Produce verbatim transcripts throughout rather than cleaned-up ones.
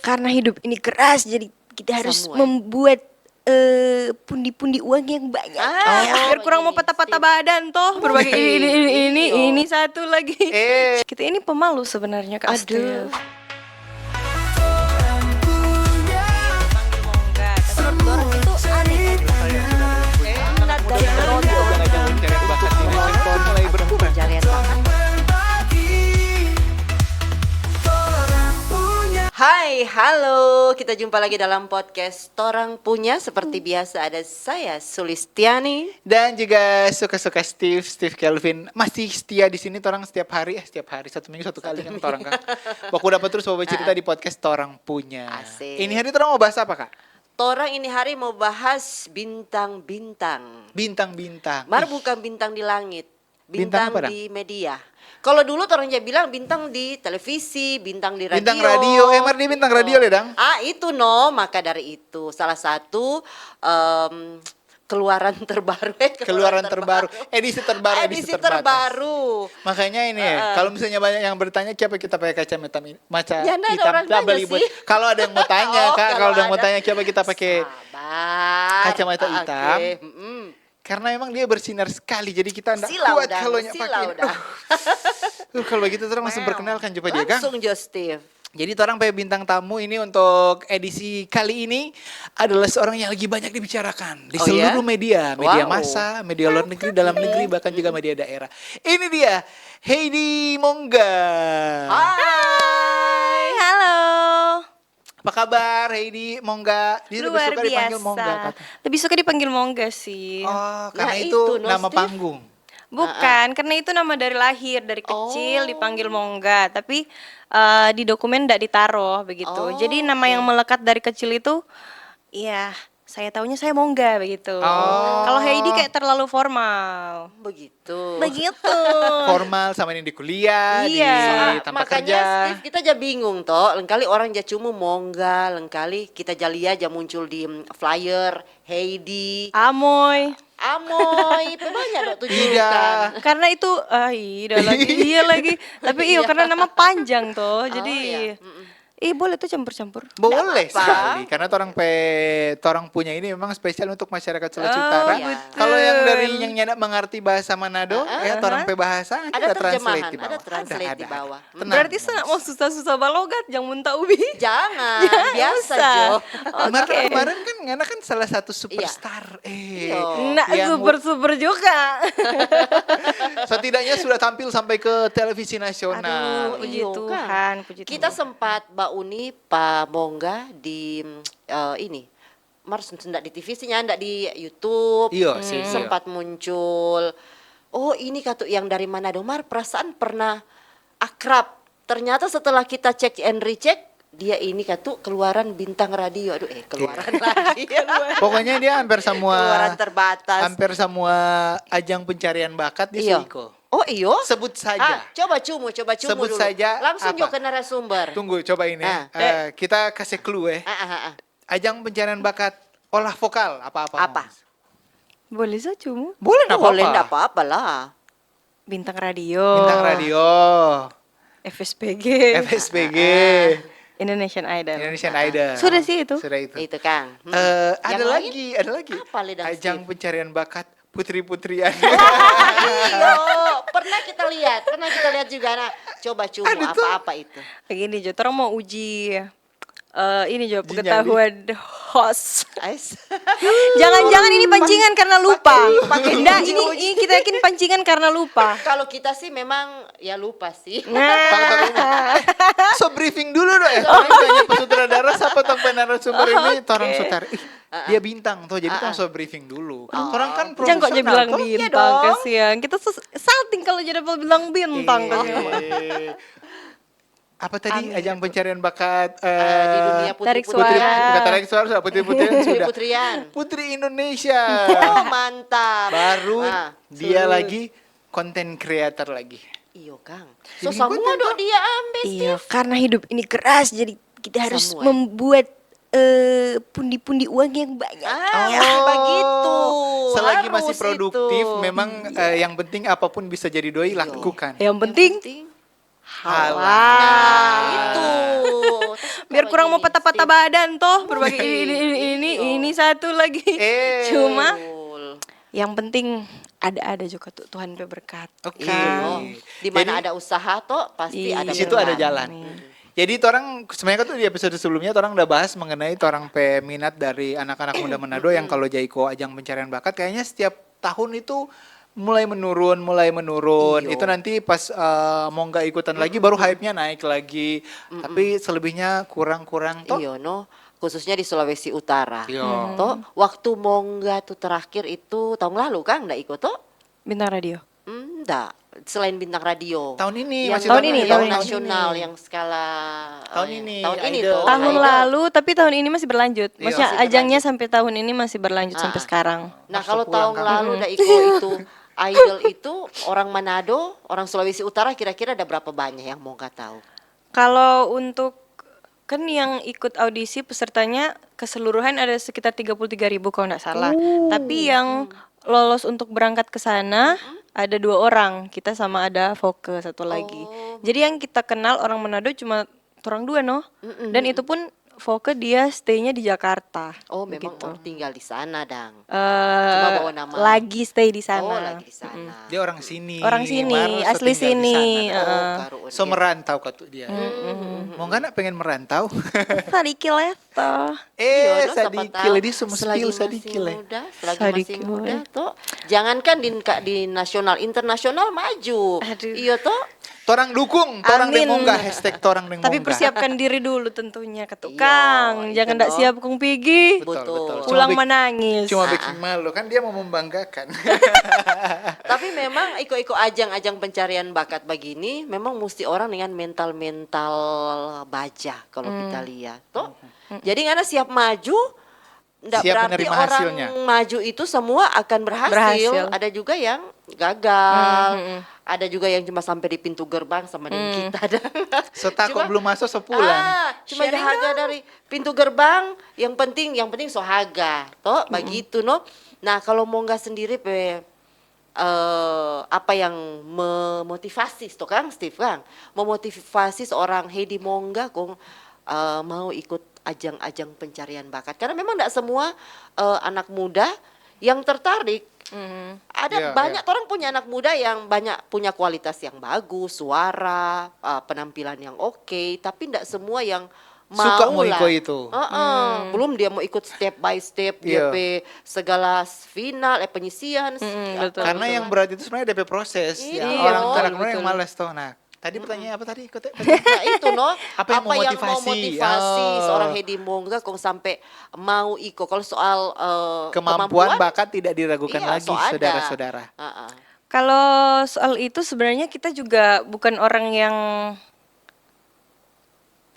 Karena hidup ini keras, jadi kita harus Semua. membuat, eh, pundi-pundi uang yang banyak. Ah, biar kurang mau patah-patah badan toh, berbagi ini, ini, ini, ini, Iyo. ini satu lagi. Eh. Kita ini pemalu sebenarnya, Kak Aduh. Steve. Hai, halo, kita jumpa lagi dalam podcast Torang Punya. Seperti biasa ada saya, Sulistiani. Dan juga suka-suka Steve, Steve Kelvin. Masih setia di sini, torang setiap hari, eh, setiap hari, satu minggu satu kali kan torang kan. Baku dapat terus bawa cerita Ah. di podcast Torang Punya. Asik. Ini hari torang mau bahas apa, Kak? Torang ini hari mau bahas bintang-bintang. Bintang-bintang. Mar Ih. bukan bintang di langit. Bintang Bintang apa, dang? di media. Kalau dulu torang ja bilang bintang di televisi, bintang di radio. Bintang radio. Eh, mar dia bintang radio, Oh. le, dang? Ah, itu no. Maka dari itu, salah satu, em, keluaran terbaru, eh, Keluaran terbaru. Edisi terbaru, edisi Edisi terbatas. terbaru. Makanya ini, Heeh. kalau misalnya banyak yang bertanya, "Siapa kita pakai kacamata mi-, maca Ya, nda ada hitam?" orang Coba tanya libur. sih. Kalau ada yang mau tanya, Oh, Kak, kalau kalau ada yang mau ada. tanya, "Siapa kita pakai Sabar. kacamata Ah, hitam?" oke. Mm-mm. Karena emang dia bersinar sekali, jadi kita nda Silau kuat dah, kalau nyak silau pakai. dah. Duh. Duh, kalau begitu, torang langsung Wow. perkenalkan coba dia, Kang. Langsung jo, Steve. Jadi, torang pe bintang tamu ini untuk edisi kali ini adalah seorang yang lagi banyak dibicarakan di Oh, seluruh iya? media, media Wow. massa, media luar negeri, dalam negeri, bahkan juga media daerah. Ini dia, Heidi Mongga. Hai. Hai, halo. Apa kabar, Heidi Mongga? Dia lebih Luar suka dipanggil biasa. Mongga, kata. Lebih suka dipanggil Mongga sih. Oh, Nah, karena itu itu, no, nama Steve. panggung. Bukan, karena itu nama dari lahir, dari kecil Oh. dipanggil Mongga, tapi, eh, di dokumen ndak ditaro begitu. Jadi nama yang Oh, oke. melekat dari kecil itu, ya, saya taunya saya Mongga begitu. Oh. Kalau Heidi kayak terlalu formal. Begitu. Begitu. Formal sama yang di kuliah, Iya. di Ah, tempat makanya, kerja. Steve, kita ja bingung, toh. Lengkali orang ja cumu Mongga, lengkali kita ja lia ja muncul di, mm, flyer, Heidi. Amoy. Amoy, pe banyak dok tu Ida. julukan. Karena itu, ah, Ida lagi, iya lagi. Tapi iyo, Iya. karena nama panjang toh, Oh, jadi, iya. Mm-mm. ih, boleh tuh campur-campur. Boleh Nggak apa-apa. sekali, karena torang pe, torang punya ini memang spesial untuk masyarakat Sulawesi Oh, Utara. Iya. betul. Kalau yang dari yang nyanda mengerti bahasa Manado, Heeh. ya, torang Heeh. pe bahasa, Ada kita translate terjemahan, di ada bawah. translate Ada, di ada, bawah. ada. Tenang, Berarti guys. sana mau susah-susah balogat, jang munta ubi. Jangan, Jangan biasa usah. jo. Kemarin, Oke. kemarin kan ngana kan salah satu Iya. superstar. Eh, Iyo. Nggak yang super-super juga. Setidaknya sudah tampil sampai ke televisi nasional. Aduh, Puji iyo, Tuhan, kan. puji Kita Tuhan. sempat bauni pa Mongga di, eh, ini. Mar, ndak di T V sih, ndak di YouTube. Iyo, sih, Hmm. iyo. Sempat muncul. Oh, ini katu yang dari Manado. Mar, perasaan pernah akrab. Ternyata setelah kita cek and recheck, dia ini katu keluaran bintang radio. Aduh, eh, keluaran Iya. lagi. Pokoknya dia hampir semua, Keluaran terbatas. hampir semua ajang pencarian bakat dia Iyo. sudah iko. Oh, iyo? Sebut saja. Ah, coba cumu, coba cumu Sebut dulu. saja Langsung apa? juga ke narasumber. Tunggu, coba ini. Ah. Eh, kita kasih clue, eh. Ah, ah, ah, ah. Ajang pencarian bakat olah vokal apa-apa Apa? mau. Boleh sa cumu? Boleh, ndak Boleh, apa-apa. ndak apa-apa lah. Bintang radio. Bintang radio. F S P G. F S P G. Ah, ah. Indonesian Idol. Indonesian Ah, ah. Idol. Sudah sih itu. Sudah itu. Itu, Kang. Hmm. Eh, Yang ada lain? lagi, ada lagi. Apa le, Dang Ajang Steve? pencarian bakat putri-putrian. Iyo, pernah kita lihat, pernah kita lihat juga. Nah, coba cumu Ada tuh. apa-apa itu. Begini jo, torang mau uji, eh, ini jo, Uji nyali. pengetahuan host. Ais. Jangan-jangan ini pancingan karena lupa. Pakai, pakai Nggak, uji, ini, uji. ini kita yakin pancingan karena lupa. Kalau kita sih memang ya lupa sih. Nah. Tahu-tahu ini. Eh, so briefing dulu dong. Eh, torang tanya pe sutradara, siapa tong pe narasumber ini, Oke. torang sutradara. Ih, Ah, ah. dia bintang tuh, jadi Ah, tong ah. so briefing dulu. Oh. Torang kan Jangan kok dia profesional bilang tuh. Iya bintang, dong. kasihan. Kita sus-, salting kalau jadi bilang bintang, Eh, kasihan. Apa tadi Amin. ajang pencarian bakat, Eh, di eh, dunia Tarik putri-putrian. suara. Bukan tarik suara, sudah putri-putrian sudah. Putri-putrian. Putri Indonesia. Oh, mantap. Baru Ah. dia Sulut. lagi content creator lagi. Iyo, Kang. So, Jadi semua konten dok tuh. dia ambil, Iya, Steve. karena hidup ini keras, jadi kita harus Semua. membuat, eh, pundi-pundi uang yang banyak. Ah, Ya. begitu. Selagi masih Harus produktif, itu. memang, Iya. eh, yang penting apapun bisa jadi doi, Iya. lakukan. Yang Yang penting penting halal. Nah, itu. Biar kurang mau patah-patah badan toh, berbagi ini, ini, ini, ini, ini satu lagi. Eh. Cuma yang penting ada-ada juga tuh Tuhan pe berkat. Oke. Iya. Di mana ada usaha toh, pasti ada berkat. Di situ ada jalan. Amin. Jadi torang sebenarnya kan tuh di episode sebelumnya torang udah bahas mengenai torang pe minat dari anak-anak muda Manado yang kalau ja iko ajang pencarian bakat kayaknya setiap tahun itu mulai menurun, mulai menurun. Iyo. Itu nanti pas, eh, Mongga ikutan lagi, baru hype-nya naik lagi. Tapi selebihnya kurang-kurang toh. Iyo, no. Khususnya di Sulawesi Utara. Iyo. Toh, waktu Mongga tuh terakhir itu tahun lalu, kang, nda iko toh? Bintang Radio. Nda. Selain Bintang Radio. Tahun ini, masih tahun ini, tahun nasional yang skala, tahun ini, tahun ini toh. Tahun lalu, tapi tahun ini masih berlanjut. Iya. Maksudnya ajangnya sampai tahun ini masih berlanjut sampai sekarang. Nah, kalau tahun lalu da iko itu Idol itu orang Manado, orang Sulawesi Utara kira-kira ada berapa banyak yang Mongga tahu? Kalau untuk, kan yang ikut audisi pesertanya keseluruhan ada sekitar tiga puluh tiga ribu kalau nggak salah. Tapi yang lolos untuk berangkat ke sana ada dua orang, kita sama ada Foke satu lagi. Jadi yang kita kenal orang Manado cuma torang dua, no. Dan itu pun Foke dia stay-nya di Jakarta. Oh, memang orang tinggal di sana, dang. Eh, cuma bawa nama. Lagi stay di sana. Oh, lagi di sana. Dia orang sini. Orang sini, asli sini. Oh, karunya. So merantau katu dia. Mongga nda pengen merantau? Sadiki le toh. Eh, sadiki le, dia so spill sadiki le. Selagi masih muda, selagi masih muda toh. Jangankan di, di nasional, internasional maju. Aduh. Iyo toh? Torang dukung, torang deng Mongga, hashtag torang deng Mongga. Tapi persiapkan diri dulu tentunya, katu kang. Jangan nda siap kong pigi. Betul, betul. Pulang manangis. Cuma bikin malu, kan dia mau membanggakan. Tapi memang iko-iko ajang-ajang pencarian bakat bagini, memang musti orang dengan mental-mental baja kalau kita lihat, toh. Jadi ngana siap maju, nda berarti orang maju itu semua akan berhasil. Ada juga yang gagal, ada juga yang cuma sampe di pintu gerbang sama deng kita. So tako belum maso, so pulang. Cuma haga dari pintu gerbang, yang penting, yang penting so haga, toh, bagitu, no. Nah, kalau Mongga sendiri pe, eh, apa yang memotivasi, toh, kang Steve, kang? Memotivasi seorang Hedi Mongga kong, eh, mau ikut ajang-ajang pencarian bakat. Karena memang ndak semua, eh, anak muda yang tertarik. Ada banyak, torang punya anak muda yang banyak punya kualitas yang bagus, suara, eh, penampilan yang oke, tapi ndak semua yang suka mau iko itu. Belum dia mau ikut step by step, dia pe segala final, eh, penyisian. Karena yang berat itu sebenarnya dia pe proses. Iya. Orang, anak muda yang malas, toh. Nah, tadi pertanyaannya apa tadi? Nah, itu, no. Apa yang mau motivasi seorang Hedi Mongga kong sampe mau iko? Kalau soal, eh, kemampuan, bakat tidak diragukan lagi, saudara-saudara. Kalau soal itu sebenarnya kita juga bukan orang yang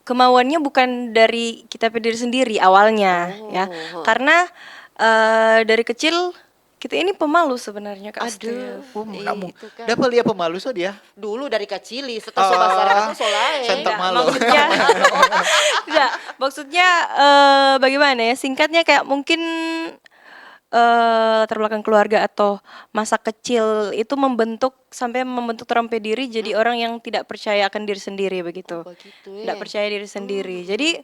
kemauannya bukan dari kita pe diri sendiri awalnya, ya. Karena, eh, dari kecil kita ini pemalu sebenarnya, Kak Steve. Aduh, dapa lia pemalu so dia? Dulu dari kacili, setelah so basar itu so laeng. Sentok malu. Maksudnya, enggak, maksudnya, eh, bagaimana ya? Singkatnya kayak mungkin, eh, latar belakang keluarga atau masa kecil itu membentuk, sampai membentuk torang pe diri jadi orang yang tidak percaya akan diri sendiri begitu. Oh, begitu, eh. Nggak percaya diri sendiri. Jadi,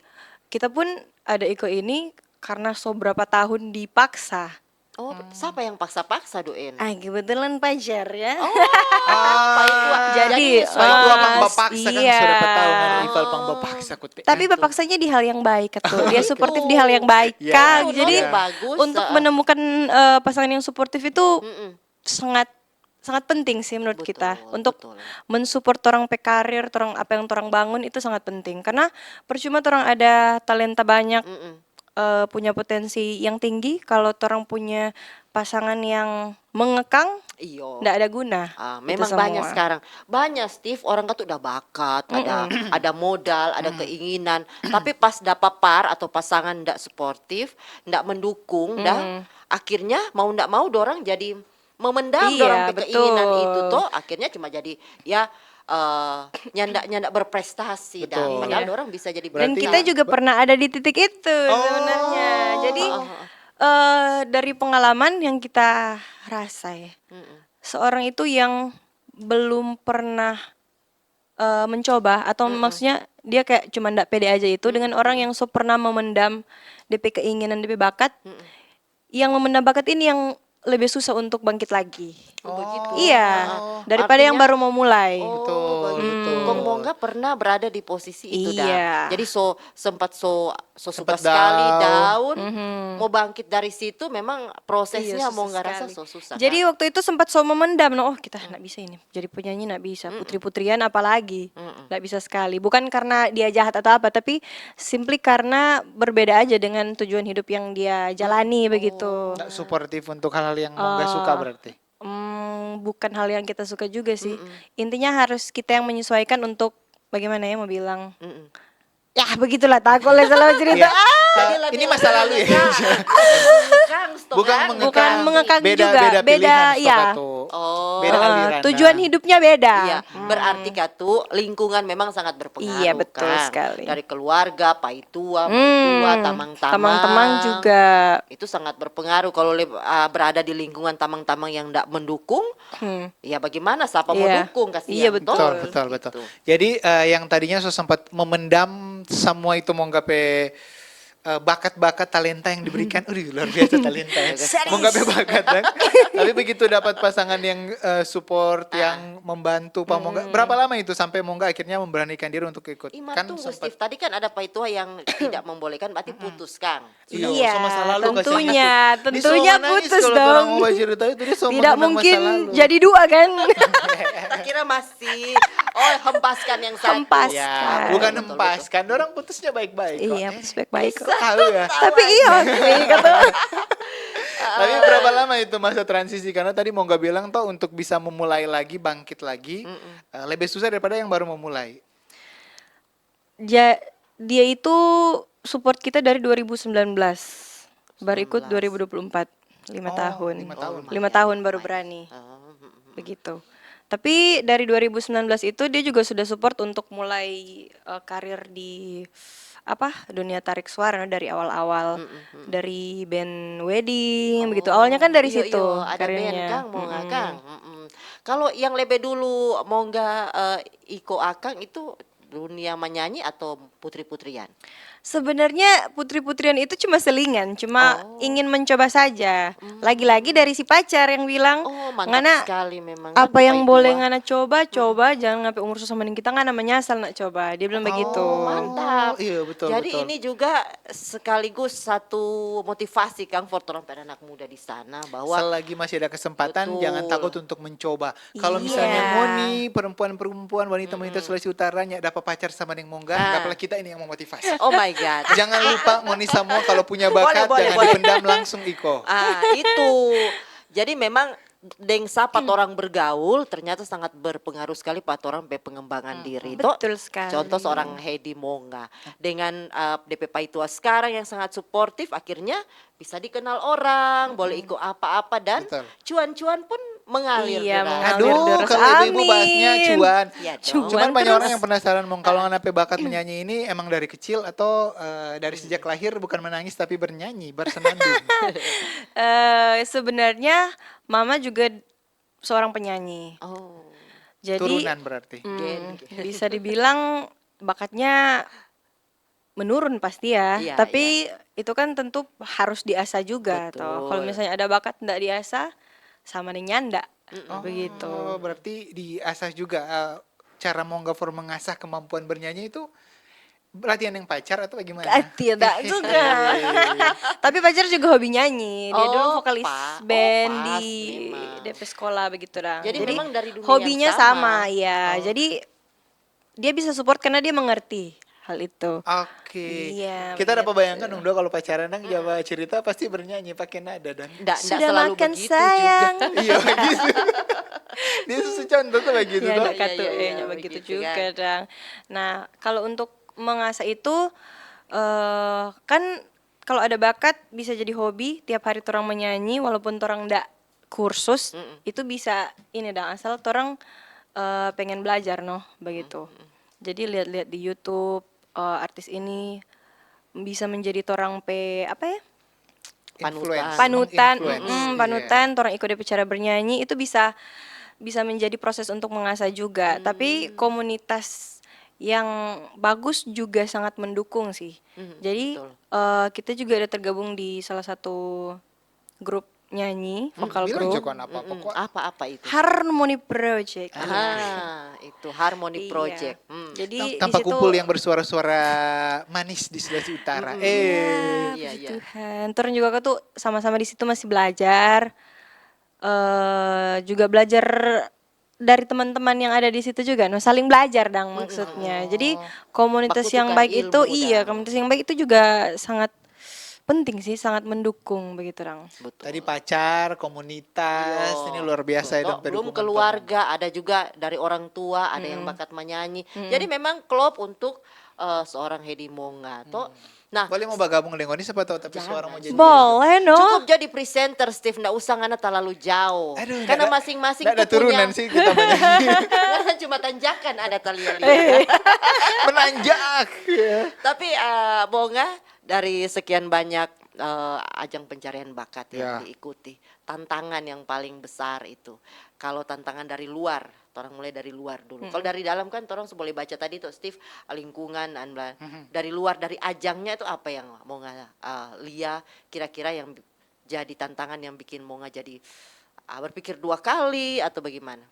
kita pun ada iko ini karena so berapa tahun dipaksa. Oh, sapa yang paksa-paksa, Doen? Ah, kebetulan pacar, ya. Oh, jadi, jadi, pang bapaksa kan, iya. Sudah tahu kan, Ival pang bapaksa, kute. Tapi bapaksanya di hal yang baik, katu. Dia suportif di hal yang baik, Kang. Jadi, untuk menemukan, eh, pasangan yang suportif itu sangat, sangat penting sih menurut kita. Untuk mensupport orang pe karir, orang apa yang orang bangun itu sangat penting. Karena percuma orang ada talenta banyak, eh, punya potensi yang tinggi, kalau orang punya pasangan yang mengekang, ndak ada guna. Ah, itu memang semua. Banyak sekarang. Banyak, Steve, orang kan tuh udah bakat, ada, ada modal, ada keinginan. Tapi pas dapa par atau pasangan ndak suportif, ndak mendukung, dah, akhirnya mau ndak mau dorang jadi memendam dorang pe keinginan itu, toh, akhirnya cuma jadi, ya, eh, nyanda, nyanda berprestasi, dah. Padahal dorang bisa jadi berarti. Dan kita juga pernah ada di titik itu sebenarnya. Jadi, eh, dari pengalaman yang kita rasa, ya, seorang itu yang belum pernah, eh, mencoba atau maksudnya dia kayak cuma ndak pede aja itu dengan orang yang so pernah memendam depe keinginan, depe bakat. Yang memendam bakat ini yang lebih susah untuk bangkit lagi. Oh, begitu. Iya, daripada yang Artinya, baru mau mulai. Oh, Betul, begitu. betul. Kong Mongga pernah berada di posisi itu, Iya. dah. Jadi so sempat so so suka Sempat sekali down. down, Mhm. mau bangkit dari situ memang prosesnya Iya, susah Mongga rasa sekali. so susah. Jadi Kan? waktu itu sempat so memendam, no, oh kita ndak bisa ini, jadi penyanyi ndak bisa, putri-putrian apalagi ndak bisa sekali. Bukan karena dia jahat atau apa, tapi simply karena berbeda aja dengan tujuan hidup yang dia jalani begitu. Nggak suportif untuk hal-hal yang Mongga suka berarti. Hmm, bukan hal yang kita suka juga sih. Intinya harus kita yang menyesuaikan untuk bagaimana ya mau bilang. Mm-mm. Ya begitulah, takut lah salah cerita. Ya. Ah, Jadi Eh, lebih ini masa lalu ya. Mengekang, stok Bukan kan? mengekang. Bukan mengekang beda, juga, beda beda, pilihan, iya. stok atau Oh. beda Eh, aliran. tujuan Nah. Hidupnya beda. Iya, berarti katu lingkungan memang sangat berpengaruh Iya, betul kan? sekali. Dari keluarga, paitua, Hmm, maitua, tamang-tamang. Tamang-tamang juga. Itu sangat berpengaruh kalau le- ah, berada di lingkungan tamang-tamang yang tidak mendukung. Hmm. Ya bagaimana? Siapa mau Iya. dukung? Kasihan. Iya, betul. Betul, betul, betul. Gitu. Jadi eh, yang tadinya so sempat memendam semua itu Mongga pe eh, bakat-bakat talenta yang diberikan, aduh luar biasa talenta ya. Sadis. Mongga pe bakat kan. Tapi begitu dapat pasangan yang eh, support, yang membantu pa Mongga. Berapa lama itu sampai Mongga akhirnya memberanikan diri untuk ikut? Ima Kan tunggu, sempat Steve. Tadi kan ada paitua yang tidak membolehkan, berarti putus, Kang. Iya, Iya, so masa lalu, kasihan. tentunya, Dia so tentunya menangis putus kalau orang dong. mau bacerita itu, dia so Tidak mengenang masa mungkin lalu. Jadi dua kan? Akhirnya masih, oh, hempaskan yang satu. Hempaskan. Ya, Kan. bukan Betul, hempaskan, orang putusnya baik-baik kok. Iya, Eh, putus baik-baik kok. tahu ya. Tapi iya, sih, kata. Tapi berapa lama itu masa transisi? Karena tadi Mongga bilang toh untuk bisa memulai lagi, bangkit lagi, eh, lebih susah daripada yang baru memulai. Ja- dia itu support kita dari dua ribu sembilan belas, baru ikut dua ribu dua puluh empat, lima Oh, tahun. lima tahun. Lima tahun baru berani. Oh, mm, mm. Begitu. Tapi dari dua ribu sembilan belas itu dia juga sudah support untuk mulai eh, karir di apa, dunia tarik suara, no, dari awal-awal, dari band wedding begitu. Awalnya kan dari Iyo, situ iyo, ada band karirnya. Kang, Mongga Kang. Mm-mm. Kalau yang lebe dulu Mongga eh, iko akang itu dunia menyanyi atau putri-putrian? Sebenarnya putri-putrian itu cuma selingan, cuma Oh. ingin mencoba saja. Lagi-lagi dari si pacar yang bilang, Oh, mantap "Ngana sekali memang. apa Kan yang baik boleh tua. Ngana coba, coba, jangan sampai umur susah mending kita ngana menyasal nak coba," dia bilang begitu. Oh, mantap. Iya, betul, Jadi betul. Ini juga sekaligus satu motivasi, Kang, for torang pe anak muda di sana bahwa Selagi masih ada kesempatan, Betul. Jangan takut untuk mencoba. Kalau misalnya Iya. ngoni perempuan-perempuan, wanita-wanita Sulawesi Utara, nya dapa pacar sama deng Mongga, Ah. dapatlah kita ini yang memotivasi. Oh my God. Jangan lupa ngoni samua kalau punya bakat, Boleh, boleh, jangan boleh. dipendam, langsung iko. Ah, itu. Jadi memang deng sapa torang bergaul ternyata sangat berpengaruh sekali pa torang pe pengembangan diri. Toh, Betul sekali. Contoh seorang Hedi Mongga dengan uh, D P Paitua sekarang yang sangat suportif, akhirnya bisa dikenal orang, boleh iko apa-apa dan Betul. cuan-cuan pun mengalir. Iya, Deras. mengalir. Aduh, Deras. kalau ibu-ibu Amin. bahasnya cuan. Ya dong. Cuan Cuman banyak terus. Orang yang penasaran, Mong, kalau ngana pe bakat menyanyi ini emang dari kecil atau eh, dari sejak lahir bukan menangis tapi bernyanyi, bersenandung? Eh, sebenarnya mama juga seorang penyanyi. Oh. Jadi Turunan berarti. mm, Gen. Bisa dibilang bakatnya menurun pasti ya, Iya, tapi itu kan tentu harus diasah juga toh. Kalau Betul. Misalnya ada bakat ndak diasah, sama dengan nyanda. Begitu. Oh, berarti diasah juga eh, cara Mongga for mengasah kemampuan bernyanyi itu latihan yang pacar atau bagaimana? Ah, tidak juga. Tapi pacar juga hobi nyanyi. Dia dulu Oh, vokalis pa- oh, band pas di memang. D P sekolah begitu dong. Jadi memang dari dunia hobinya yang sama. Ya. Oh. Jadi dia bisa support karena dia mengerti hal itu. Oke. Iya, Kita dapat begitu. Bayangkan dong, dua kalau pacaran nang jawab cerita pasti bernyanyi pakai nada dong. Ndak, ndak Sudah selalu makan begitu sayang. Juga. Iya begitu. Dia susah contoh tuh begitu Ya, tuh. ndak katu, Iya, eh, iya, ndak begitu begitu juga kan. Dang. Nah, kalau untuk mengasah itu eh kan kalau ada bakat bisa jadi hobi, tiap hari torang menyanyi walaupun torang ndak kursus, itu bisa ini dang asal torang eh, pengen belajar noh begitu. Jadi lihat-lihat di YouTube eh, artis ini bisa menjadi torang pe apa ya? Influence, Panutan, menginfluence. mm, Iya. Panutan, torang iko dia pe cara bernyanyi itu bisa bisa menjadi proses untuk mengasah juga. Tapi komunitas yang bagus juga sangat mendukung sih. Mhm, jadi, betul. Eh, kita juga ada tergabung di salah satu grup nyanyi, hmm, vokal grup. Bilang juga nggak apa-apa kok. Apa-apa itu? Harmony Project. Ah, itu Harmony Project. Iya. Hmm. Jadi, tak-, tanpa kumpul yang bersuara-suara manis di Sulawesi Utara. Mm-mm. Eh. Iya, iya. Puji Tuhan. Torang juga tuh sama-sama di situ masih belajar. Eh, juga belajar dari teman-teman yang ada di situ juga, no, saling belajar dang maksudnya. Mm-mm. Jadi, komunitas yang baik itu, iya, komunitas yang baik itu juga sangat penting sih, sangat mendukung begitu dang. Betul. Tadi pacar, komunitas, ini luar biasa ya, dong, pe dukungan. Belum keluarga, ada juga dari orang tua, ada yang bakat menyanyi. Mm-mm. Jadi memang klop untuk, eh, seorang Hedi Mongga, toh. Hmm. Nah, boleh mau bagabung deng ngoni, siapa tahu, tapi suara mau jadi. Boleh, no? Cukup jadi presenter, Steve, nda usah ngana talalu jao. Aduh, karena masing-masing tuh punya. Nda ada turunan sih kita banyak. Ngana cuma tanjakan ada talia-lia. Eh. Menanjak, ya. Tapi, eh, Mongga, dari sekian banyak, eh, ajang pencarian bakat yang diikuti, tantangan yang paling besar itu. Kalau tantangan dari luar, torang mulai dari luar dulu. Kalau dari dalam kan torang su boleh baca tadi tuh, Steve, lingkungan, dan bla-, dari luar, dari ajangnya itu apa yang Mongga, eh, lia kira-kira yang bi-, jadi tantangan yang bikin Mongga jadi, ah, berpikir dua kali atau bagaimana?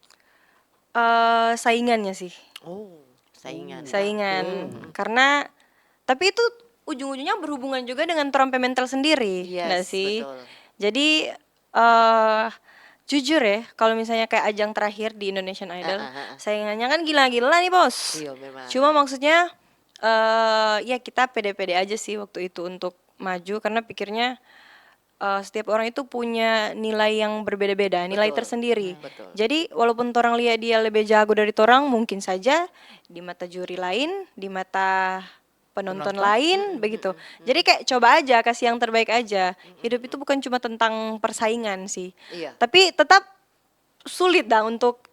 Eh, saingannya sih. Oh, saingan. Saingan. Hmm. Karena, tapi itu ujung-ujungnya berhubungan juga dengan torang pe mental sendiri, nggak sih? Yes, betul. Jadi, eh, jujur ya, kalau misalnya kayak ajang terakhir di Indonesian Idol, ah, ah, ah, saingannya kan gila-gila nih, Bos. Iya, memang. Cuma maksudnya, eh, ya kita pede-pede aja sih waktu itu untuk maju, karena pikirnya, eh, setiap orang itu punya nilai yang berbeda-beda, nilai tersendiri. Betul. Hmm, betul. Jadi, walaupun torang lia dia lebih jago dari torang, mungkin saja di mata juri lain, di mata penonton lain, begitu. Jadi kayak coba aja, kasih yang terbaik aja. Hidup itu bukan cuma tentang persaingan sih. Iya. Tapi tetap sulit dah untuk,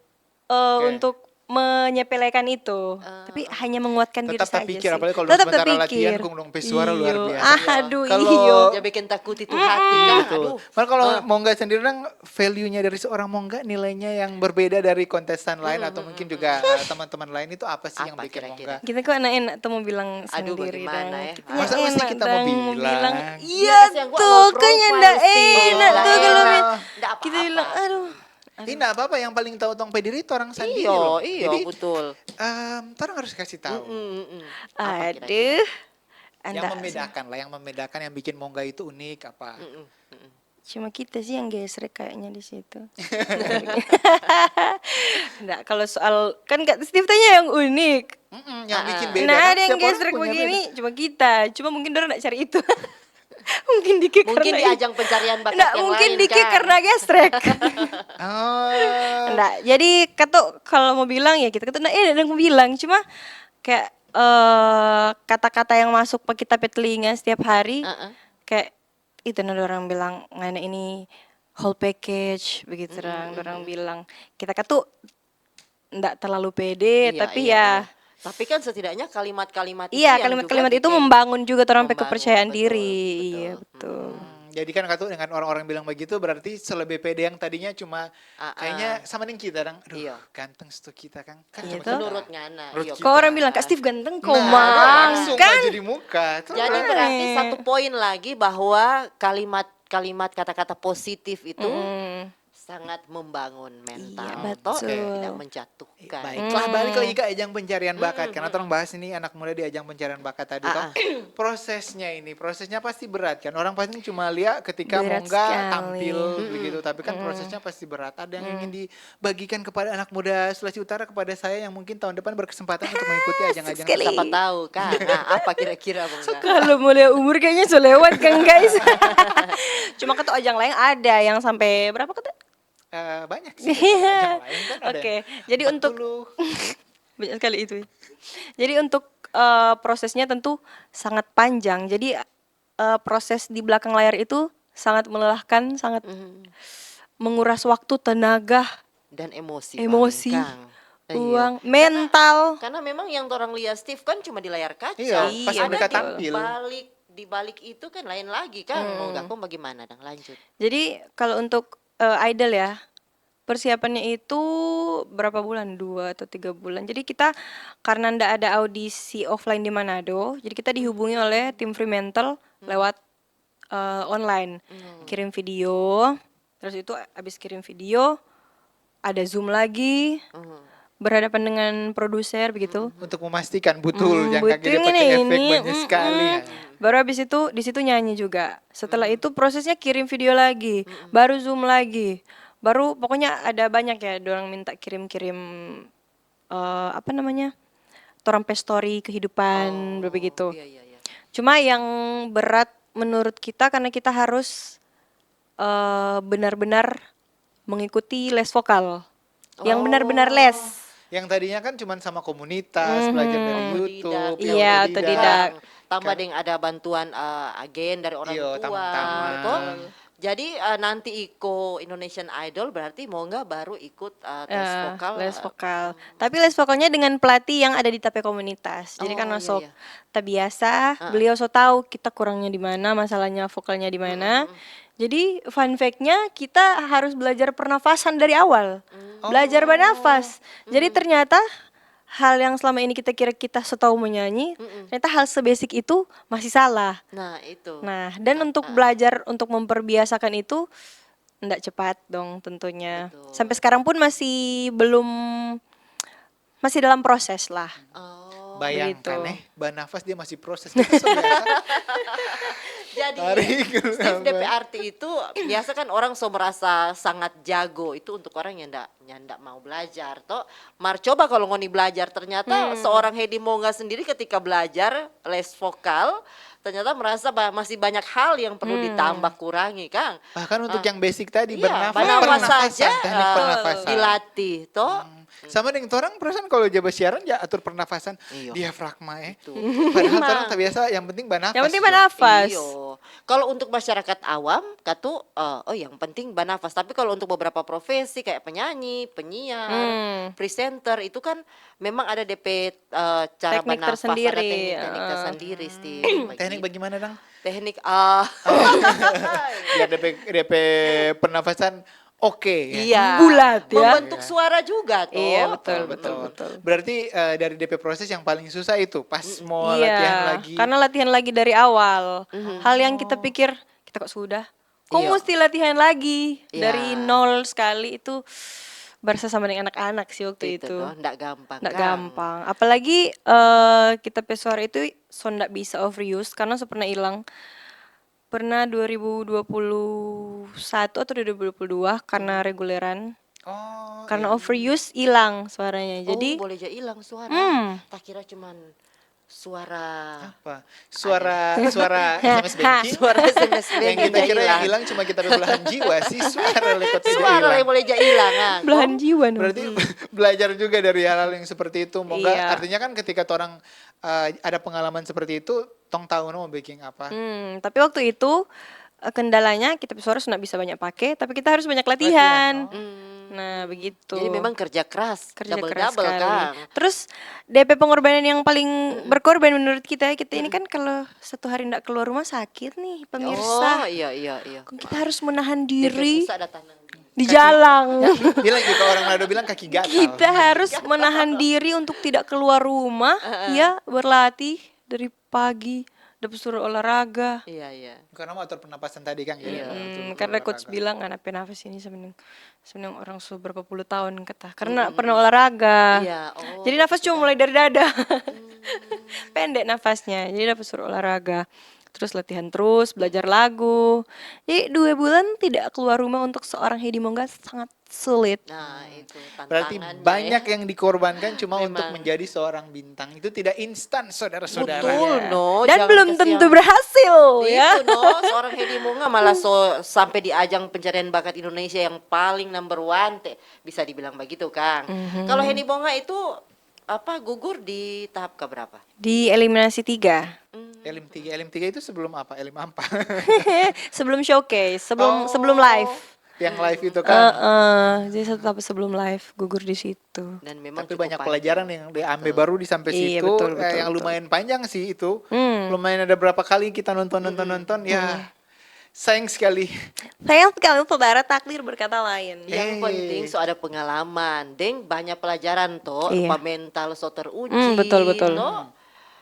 eh, untuk menyepelekan itu. Tapi hanya menguatkan diri saja sih. Tetap tapikir, apalagi kalau sementara latihan, kong dong pe suara luar biasa. Aduh, iyo. Ya bikin takuti tuh hati, kan? Betul. Aduh. Malah kalau Mongga sendiri, dang, value-nya dari seorang Mongga, nilainya yang berbeda dari kontestan lain atau mungkin juga, eh, teman-teman lain itu apa sih yang bikin Mongga? Kita kok enak-enak tuh mau bilang sendiri dang. Aduh, bagaimana ya? Masa mesti kita mau bilang? Iya tuh, kayaknya ndak enak tuh kalau kita bilang, aduh. Ih, ndak apa-apa, yang paling tahu tong pe diri itu orang sendiri loh. Iyo, iyo, betul. Jadi, em, torang harus kasih tahu. Aduh. Yang membedakan lah, yang membedakan, yang bikin Mongga itu unik apa? Cuma kita sih yang gesrek kayaknya di situ. Nggak, kalau soal, kan Kak Steve tanya yang unik. Mm-mm, yang bikin beda. Nah, kan ada yang gesrek begini, cuma kita. Cuma mungkin dorang nggak cari itu. Mungkin di kick karena di ajang pencarian bakat yang lain, mungkin di kick karena gesrek. Oh. Nggak, jadi katu kalau mau bilang ya kita katu, nah, eh, ada yang mau bilang. Cuma kayak, eh, kata-kata yang masuk pa kita pe telinga setiap hari, kayak itu, nah, dorang bilang, "Ngana ini whole package," begitu, dorang bilang. Kita katu ndak terlalu pede, tapi ya. Tapi kan setidaknya kalimat-kalimat itu, iya, kalimat-kalimat itu membangun juga orang pe kepercayaan diri. Iya, betul. Hmm, jadi kan katu dengan orang-orang bilang begitu, berarti selebe pede yang tadinya cuma kayaknya sama deng kita, dang, "Aduh, ganteng sto kita, kang." Kan cuma kita. Menurut ngana, iya, kok orang bilang, "Kak Steve ganteng kok, mang." Nah, langsung kan jadi muka. Jadi berarti satu poin lagi bahwa kalimat-kalimat, kata-kata positif itu sangat membangun mental, toh, tidak menjatuhkan. Iya, betul. Baiklah, balik lagi ke ajang pencarian bakat, karena torang bahas ini anak muda di ajang pencarian bakat tadi, toh. Prosesnya ini, prosesnya pasti berat, kan? Orang pasti cuma lia ketika Mongga tampil begitu, tapi kan prosesnya pasti berat. Ada yang ingin dibagikan kepada anak muda Sulawesi Utara, kepada saya yang mungkin tahun depan berkesempatan untuk mengikuti ajang-ajang. Siapa tahu, kan? Nah, apa kira-kira, Mongga? So, kalau mau lia umur kayaknya so lewat, kan, guys? Cuma katu ajang lain ada yang sampai berapa kata? Eh, banyak sih, ajang lain kan ada yang empat puluh. Oke, jadi untuk banyak sekali itu. Jadi untuk, eh, prosesnya tentu sangat panjang. Jadi, eh, proses di belakang layar itu sangat melelahkan, sangat menguras waktu, tenaga, dan emosi, uang, mental. Karena memang yang orang lia Steve kan cuma di layar kaca. Iya, pas mereka tampil. Ada di balik, di balik itu kan lain lagi kan. Mau gak, kong bagaimana dang? Lanjut. Jadi kalau untuk, eh, idol ya, Persiapannya itu berapa bulan? Dua atau tiga bulan. Jadi kita karena ndak ada audisi offline di Manado, jadi kita dihubungi oleh tim Fremantle lewat, eh, online. Kirim video, terus itu abis kirim video, ada Zoom lagi, berhadapan dengan produser begitu. Untuk memastikan betul, Hmm, jangan kaki betul dia pakai ini, efek ini, banyak mm-mm. Sekali ya. Baru habis itu, di situ nyanyi juga. Setelah itu prosesnya kirim video lagi, baru Zoom lagi, baru pokoknya ada banyak ya, dorang minta kirim-kirim, eh, apa namanya, torang pe story kehidupan begitu. Iya, iya, iya. Cuma yang berat menurut kita karena kita harus, eh, benar-benar mengikuti les vokal. Yang benar-benar les. Yang tadinya kan cuma sama komunitas, belajar dari YouTube, Iya, otodidak. Tambah deng ada bantuan, eh, agen dari orang Iyo, tua, tamang-tamang. Toh. Jadi, eh, nanti iko Indonesian Idol berarti Mongga baru ikut, eh, tes Eh, vokal. les Eh, vokal. Tapi les vokalnya dengan pelatih yang ada di ta pe komunitas. Jadi Oh, karena iya, so iya. ta biasa, beliau so tahu kita kurangnya di mana, masalahnya vokalnya di mana. Jadi fun fact-nya kita harus belajar pernafasan dari awal. Belajar bernafas. Jadi ternyata hal yang selama ini kita kira kita so tahu menyanyi, ternyata hal sebasic itu masih salah. Nah, itu. Nah, dan untuk belajar, untuk memperbiasakan itu ndak cepat dong tentunya. Betul. Sampai sekarang pun masih belum, masih dalam proses lah. Oh. Bayangkan Begitu. Eh, banafas dia masih proses. Kita so biasa. Jadi, Tarik Steve, nafas. D P R T itu biasa kan orang so merasa sangat jago. Itu untuk orang yang ndak, yang ndak mau belajar, toh. Mar coba kalau ngoni belajar, ternyata seorang Hedi Mongga sendiri ketika belajar les vokal, ternyata merasa ba- masih banyak hal yang perlu ditambah kurangi, kang. Bahkan untuk yang basic tadi, Iya, bernafas, bernafas pernafasan, saja, teknik eh, pernafasan. Dilatih, toh. Sama deng torang perasaan kalau ja basiaran ja atur pernafasan, Iyo. Diafragma eh. Itu. Padahal torang tak biasa, yang penting banafas. Yang penting Juga. banafas. Iyo. Kalau untuk masyarakat awam, katu, eh, oh, yang penting banafas. Tapi kalau untuk beberapa profesi kayak penyanyi, penyiar, Hmm. presenter, itu kan memang ada D P, eh, cara Teknik bernafas, ada tersendiri, teknik-teknik eh. tersendiri, Steve. Teknik bagaimana, Dang? Teknik, eh, Biar D P, D P pernafasan oke ya. Iya. Bulat, ya. Membentuk suara juga, toh. Iya, betul, Betul. betul, betul. Berarti eh, dari D P proses yang paling susah itu pas mau Iya, latihan lagi. Karena latihan lagi dari awal. Hal yang kita pikir, kita kok sudah? Kok Iya. Mesti latihan lagi Iya. dari nol sekali itu berasa sama dengan anak-anak sih waktu itu. Itu, toh, ndak gampang, Ndak kan? Gampang. Apalagi eh, kita pe suara itu so ndak bisa overuse karena so pernah hilang. Pernah dua ribu dua puluh satu atau dua ribu dua puluh dua karena reguleran. Oh, Karena overuse hilang suaranya. Jadi Oh, boleh ja hilang suara. Hmm. Tak kira cuman suara apa? Suara suara S M S banking. Suara S M S Yang banking kita kira hilang. Yang hilang cuma kita pe belahan jiwa sih, suara lekot saja Suara hilang. Yang boleh ja hilang, ah. Belahan jiwa no. Berarti belajar juga dari hal-hal yang seperti itu. Mongga Iya. Artinya kan ketika orang eh, ada pengalaman seperti itu, tong tahu no mau bikin apa. Hmm, tapi waktu itu eh, kendalanya kita pe suara sudah bisa banyak pakai, tapi kita harus banyak latihan. Hmm. Nah, begitu. Jadi memang kerja keras, Kerja double keras double, sekali. Kang. Terus D P pengorbanan yang paling berkorban menurut kita, kita ini kan kalau satu hari ndak keluar rumah sakit nih, pemirsa. Oh, iya, iya, iya. Kita harus menahan D P diri pusat datang. di jalan. Bilang gitu, orang Manado bilang kaki gatal. Kita harus menahan diri untuk tidak keluar rumah, ya, berlatih dari pagi, dapa suruh olahraga. Iya, iya. Karena mau atur pernapasan tadi kan. Iya. Hmm, karena coach bilang anak pe nafas ini sebenarnya sebenarnya orang su berapa puluh tahun kata. Karena pernah olahraga. Iya, oh, Jadi nafas cuma mulai dari dada. Pendek nafasnya. Jadi dapa suruh olahraga. Terus latihan terus, belajar lagu. Jadi dua bulan tidak keluar rumah untuk seorang Hedi Mongga sangat sulit. Nah, itu Berarti tantangannya, banyak ya. Yang dikorbankan cuma untuk Memang. Menjadi seorang bintang. Itu tidak instan, saudara-saudara. Betul, no. Dan Jangan belum kasihan. Tentu berhasil, ya. Itu, no. Seorang Hedi Mongga malah so sampai di ajang pencarian bakat Indonesia yang paling number one, te, bisa dibilang begitu, Kang. Kalau Hedi Mongga itu apa gugur di tahap keberapa? Di eliminasi tiga. Elim tiga, Elim tiga itu sebelum apa? Elim apa? Sebelum showcase, sebelum Oh, sebelum live. Yang live itu Eh, kan. eh, jadi satu tahap sebelum live gugur di situ. Dan memang Tapi cukup banyak panjang. Pelajaran yang diambil baru di sampai Iya, situ, betul, eh, betul, yang betul. Lumayan panjang sih itu. Hmm. Lumayan ada berapa kali kita nonton nonton nonton ya. Sayang sekali. Sayang sekali, saudara, takdir berkata lain. Yang Eh. penting so ada pengalaman, deng banyak pelajaran to, Iya. rupa mental so teruji. Hmm, betul, betul. To.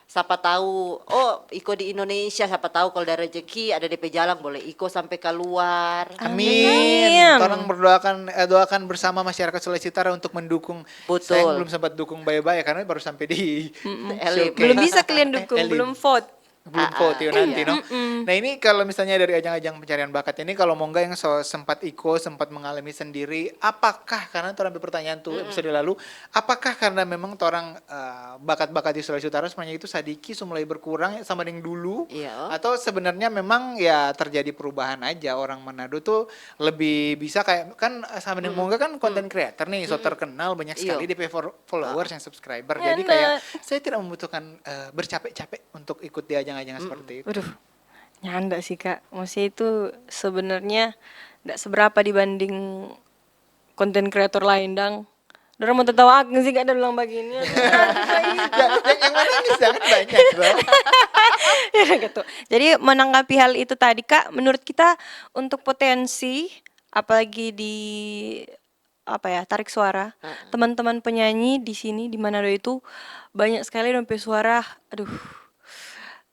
Sapa tahu, oh, iko di Indonesia, sapa tahu kalau ada rezeki, ada D P jalan, boleh iko sampai keluar. Amin. Amin. Tolong berdoakan, eh, doakan bersama masyarakat Sulawesi Utara untuk mendukung. Betul. Saya belum sempat dukung bye-bye karena baru sampai di Elim. showcase. Belum bisa kalian dukung, Elim. Belum vote. Belum vote, yuk, nanti, no. Nah, ini kalau misalnya dari ajang-ajang pencarian bakat ini, kalau Mongga yang so, sempat iko, sempat mengalami sendiri, apakah, karena torang pe pertanyaan tuh episode lalu, apakah karena memang torang, eh, bakat-bakat di Sulawesi Utara sebenarnya itu sadiki, so mulai berkurang sama deng dulu, Iya. Atau sebenarnya memang ya terjadi perubahan aja, orang Manado tuh lebih bisa kayak, kan, eh, sama deng Mongga kan content creator nih, so terkenal, banyak Iya. Sekali dia pe for- followers yang subscriber. Ya, Jadi kayak nah. Saya tidak membutuhkan, eh, bercapek-capek untuk ikut di ajang-ajang seperti itu. Aduh, nyanda sih, Kak. Maksudnya itu sebenarnya ndak seberapa dibanding konten kreator lain dang. Dorang mau tertawa akang sih, Kak, ada bilang begini. Ya, yang, yang mana ini sangat banyak, bro. Ya, gitu. Jadi menanggapi hal itu tadi, Kak, menurut kita untuk potensi, apalagi di apa ya, tarik suara, teman-teman penyanyi di sini di Manado itu banyak sekali dong pe suara, aduh,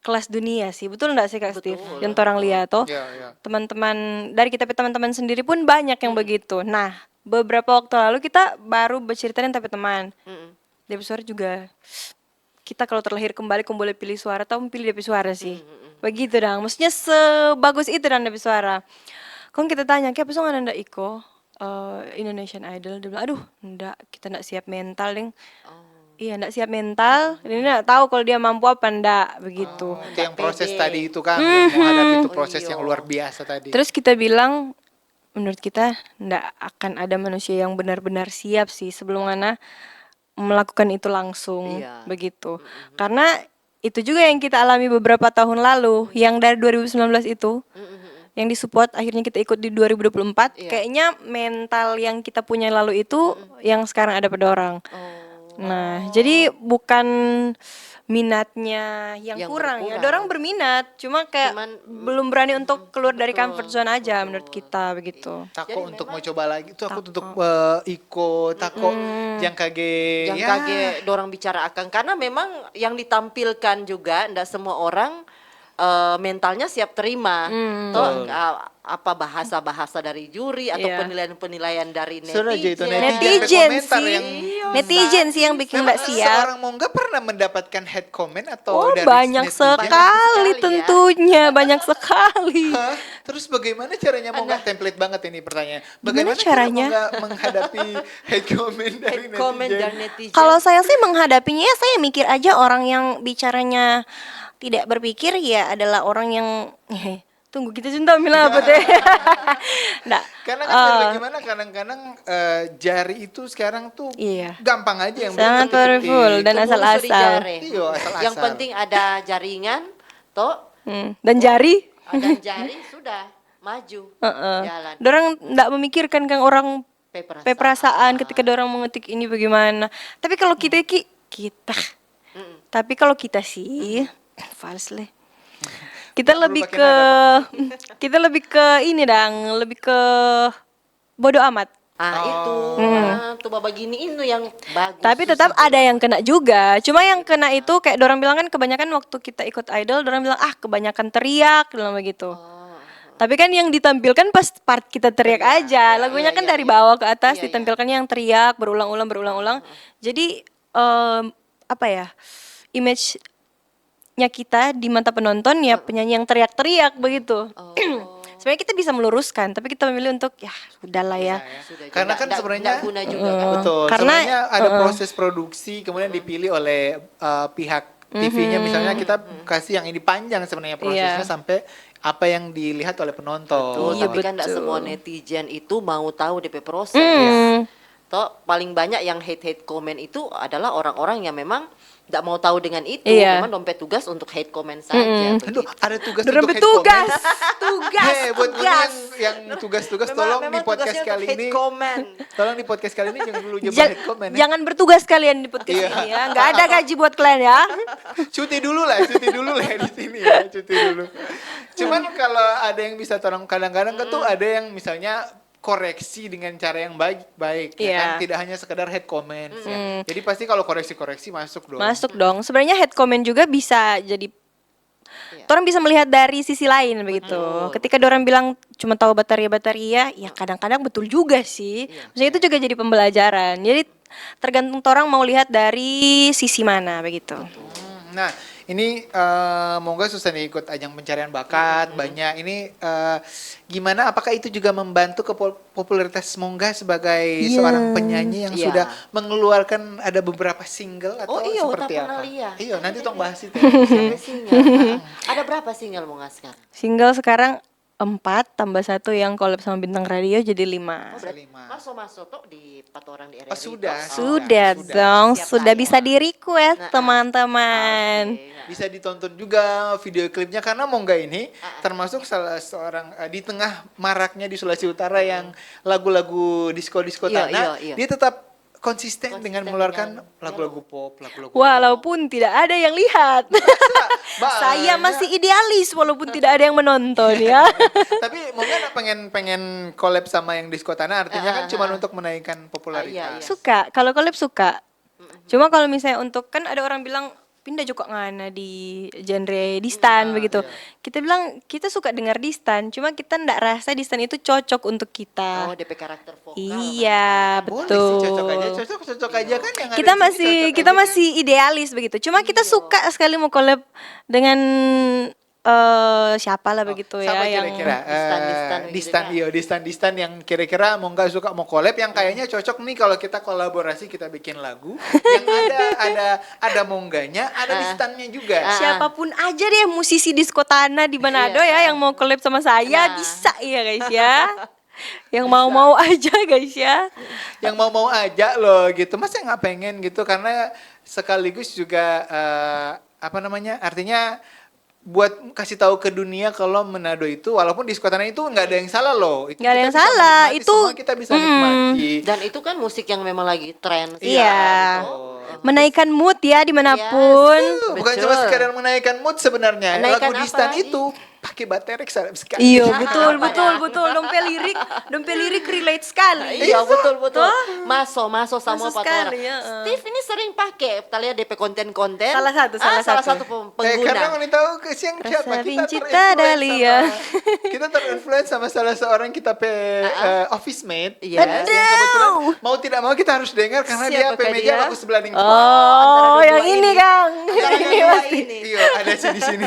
kelas dunia sih, betul ndak sih, Kak Steve? Yang orang lihat toh, Ya, ya. Teman-teman dari kita pe teman-teman sendiri pun banyak yang begitu. Nah, beberapa waktu lalu kita baru bercerita dengan tapi teman, Mm-mm. dia pe suara juga, kita kalau terlahir kembali, kong boleh pilih suara, tong pilih dia pe suara sih. Begitu dang. Maksudnya sebagus itu dang dia pe suara. Kong kita tanya, "Kiapa so ngana nda iko, eh, Indonesian Idol?" Dia bilang, "Aduh, nda, kita nda siap mental, deng." Iya, nda siap mental. Dia nda tahu kalau dia mampu apa nda, begitu. Oh, itu yang proses K P D. Tadi itu kan, yang menghadapi itu Oh, proses iya. Yang luar biasa tadi. Terus kita bilang, menurut kita ndak akan ada manusia yang benar-benar siap sih sebelum ngana melakukan itu langsung, Iya. begitu. Karena itu juga yang kita alami beberapa tahun lalu, yang dari dua ribu sembilan belas itu, yang disupport, akhirnya kita ikut di dua ribu dua puluh empat. Iya. Kayaknya mental yang kita punya lalu itu yang sekarang ada pada orang. Oh. Nah, jadi bukan minatnya yang, Yang kurang ya. berkurang. Dorang berminat, cuma kayak Cuman, belum berani untuk keluar dari comfort zone aja menurut kita begitu. Tako untuk mau coba lagi itu, aku untuk, eh, iko, tako yang kage, Yang ya. Kage dorang bicara akang, karena memang yang ditampilkan juga ndak semua orang, eh, mentalnya siap terima. Toh, eh, apa bahasa-bahasa dari juri atau Iya. penilaian-penilaian dari Sudah aja itu netizen. netizen, Netizen komentar sih. Yang, Netizen sih yang bikin memang nggak siap. Seorang Mongga pernah mendapatkan hate comment atau Oh, dari banyak netizen? Sekali, Banyak sekali, ya. Tentunya, banyak sekali. Hah? Terus bagaimana caranya Mongga, template banget ini pertanyaan. Gimana Bagaimana caranya? Mongga menghadapi hate comment dari Hate comment netizen? dari netizen. Kalau saya sih menghadapinya, ya saya mikir aja orang yang bicaranya tidak berpikir ya adalah orang yang, tunggu, kita cinta bilang apa teh? Nggak. Karena kan biar bagaimana, kadang-kadang, eh, jari itu sekarang tuh Iya. gampang aja yang Sangat berketik-ketik. powerful dan Itu bulu asal-asal. suri jare. Iya, asal-asal. Yang penting ada jaringan, toh, Hmm, dan jari. Ada jari, sudah maju Heeh. jalan. Dorang nggak memikirkan kan orang Pe perasaan. pe perasaan ketika dorang mengetik ini bagaimana. Tapi kalau kita ki, kita. Tapi kalau kita sih, fals leh. Kita lebih ke, kita lebih ke ini dang, lebih ke bodo amat. Ah, itu. Ah, tuh babagini itu yang bagus. Tapi tetap ada yang kena juga. Cuma yang kena itu kayak dorang bilang kan kebanyakan waktu kita ikut idol, dorang bilang, "Ah, kebanyakan teriak," bilang begitu. Tapi kan yang ditampilkan pas part kita teriak aja. Lagunya kan dari bawah ke atas, ditampilkan yang teriak berulang-ulang, berulang-ulang. Jadi, em, apa ya, image-nya kita di mata penonton ya penyanyi yang teriak-teriak begitu. Sebenarnya kita bisa meluruskan, tapi kita memilih untuk, "Ya, sudahlah ya." Sudah, Karena nggak- kan nggak- sebenarnya nggak guna juga kan. Betul. Karena, Sebenarnya ada proses produksi, kemudian dipilih oleh, eh, pihak T V-nya, misalnya kita kasih yang ini panjang sebenarnya prosesnya Iya. sampai apa yang dilihat oleh penonton. Betul, Iya, tapi kan nggak betul. Semua netizen itu mau tahu D P proses. Hmm. Toh, paling banyak yang hate-hate comment itu adalah orang-orang yang memang nggak mau tahu dengan itu. Iya. Memang dong pe tugas untuk hate comment saja. Mm-mm. Begitu. Aduh, ada tugas Dorang untuk hate bertugas. comment. Tugas, Eh, buat tugas. Yang tugas-tugas Memang- tolong di memang podcast tugasnya kali untuk hate ini. Comment. Tolong di podcast kali ini jangan dulu coba Ja- hate comment ya. Jangan bertugas kalian di podcast Iya. ini ya. Nggak ada gaji buat kalian ya. Cuti dulu lah, cuti dulu lah di sini ya, cuti dulu. Cuman kalau ada yang bisa tolong, kadang-kadang kan tuh ada yang misalnya koreksi dengan cara yang baik-baik, ya Iya. kan? Tidak hanya sekedar hate comments, ya. Jadi pasti kalau koreksi-koreksi masuk dong. Masuk dong. Sebenarnya hate comment juga bisa jadi orang bisa melihat dari sisi lain begitu. Ketika orang bilang cuma tahu bataria-bataria, ya kadang-kadang betul juga sih. Maksudnya itu juga jadi pembelajaran. Jadi tergantung orang mau lihat dari sisi mana begitu. Hmm, nah, ini eh, Mongga susah nih ikut ajang pencarian bakat, banyak. Ini eh, gimana? Apakah itu juga membantu ke pol- popularitas Mongga sebagai seorang penyanyi yang Iya. Sudah mengeluarkan ada beberapa single atau Oh, iya, seperti tak apa? pernah lihat. Iya, nanti tong bahas itu. Ada single. Ada berapa single Mongga sekarang? Single sekarang empat tambah satu yang collab sama Bintang Radio jadi lima. Selima. Masuk-masuk tuh di empat orang di R R I Oh, sudah, tuh. Sudah sudah. dong, Siap sudah tayang. Bisa di request Nah, teman-teman. Oke, ya. Bisa ditonton juga video klipnya karena Mongga ini termasuk salah seorang eh, di tengah maraknya di Sulawesi Utara yang lagu-lagu disco-disco Iya, tanah, iya, iya. Dia tetap konsisten, Konsisten dengan mengeluarkan dengan lagu-lagu pop, lagu-lagu Walaupun tidak ada yang lihat. Saya masih idealis walaupun tidak ada yang menonton ya. Tapi Mongga pengen pengen collab sama yang disco tanah, artinya kan cuma untuk menaikkan popularitas. Ah, iya, iya. Suka, kalau collab suka. Cuma kalau misalnya untuk, kan ada orang bilang pindah juga ngana di genre distan begitu. Kita bilang kita suka dengar distan, cuma kita ndak rasa distan itu cocok untuk kita. Oh, D P karakter vokal. Iya, Boleh betul. sih, cocok aja, cocok, cocok aja kan yang ada Kita di sini masih cocok kita aja. Masih idealis begitu. Cuma kita suka sekali mau collab dengan eh siapa lah begitu Siapa ya yang kira-kira? Distan, Eh, distan gitu distan, kan? Iyo, distan, distan yang kira-kira Mongga suka mau collab, yang kayaknya cocok nih kalau kita kolaborasi, kita bikin lagu yang ada ada ada Mongganya, ada distannya juga. Ah. Siapapun aja deh musisi disco tanah di Manado Iya. Ya yang mau collab sama saya Nah. Bisa ya guys ya. Yang mau-mau aja guys ya. Yang mau-mau aja loh gitu, masa nggak pengen gitu, karena sekaligus juga eh, apa namanya, artinya buat kasih tahu ke dunia kalau Manado itu walaupun disco tanah itu nggak ada yang salah loh. Itu Nggak ada kita yang bisa salah, menikmati, itu- semua kita bisa Mm-mm. Menikmati. Dan itu kan musik yang memang lagi tren. Iya. Betul. Menaikkan mood ya dimanapun. Yes, bukan cuma Betul. Sekadar menaikkan mood sebenarnya. Menaikkan Lagu apa distan lagi? Itu pakai baterai besar sekali. Iya Nah, betul apa betul dah? Betul. Dong pe lirik, dong pe lirik relate sekali. Iya, betul, betul. Maso, maso sama Maso patora. Sekali, ya, eh. Steve ini sering pakai, kita lihat D P konten-konten. Salah satu, Ah, salah satu. Pem- Eh, karena Pengguna. Wanita Oke Siang Rasa siapa? Kita Vinci terinfluence Dahlia. sama kita terinfluence sama salah seorang kita pe eh, office mate. Iya. Yang kebetulan mau tidak mau kita harus dengar karena dia Siapakah pe meja dia? Bagus sebelah nih. Oh, Antara yang dua ini ini. Kang. Antara Yang ini dua pasti. ini. Iya, ada sih di sini.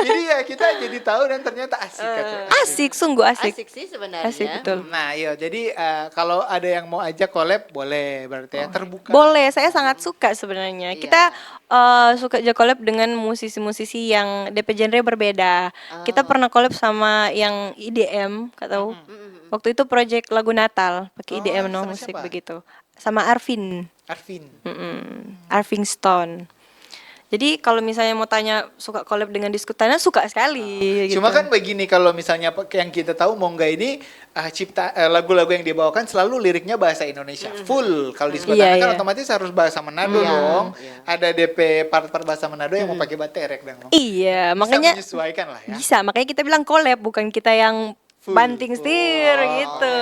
Jadi ya kita jadi tahu dan ternyata asik katanya. Asik, sungguh asik. Asik sih sebenarnya. Asik betul. Nah, iya, jadi eh, kalau ada yang mau ajak collab boleh, berarti ya terbuka. Boleh, saya sangat suka sebenarnya. Iya. Kita eh, suka aja collab dengan musisi-musisi yang D P genre berbeda. Kita pernah collab sama yang E D M, kau tahu? Waktu itu project lagu Natal, pakai Oh, E D M no sama musik siapa? Begitu. Sama Arvin. Arvin. Mm-mm. Arvin Stone. Jadi kalau misalnya mau tanya suka collab dengan disco tanah, suka sekali. Gitu. Cuma kan begini, kalau misalnya pe- yang kita tahu Mongga ini ah, cipta eh, lagu-lagu yang dibawakan selalu liriknya bahasa Indonesia full. Kalau disco Iya, tanah kan iya. Otomatis harus bahasa Manado Iya, dong. Iya. Ada D P part-part bahasa Manado yang mau pakai baterai dong. Iya, Bisa makanya menyesuaikan lah ya. Bisa, makanya kita bilang collab, bukan kita yang Full. banting setir Wah. Gitu.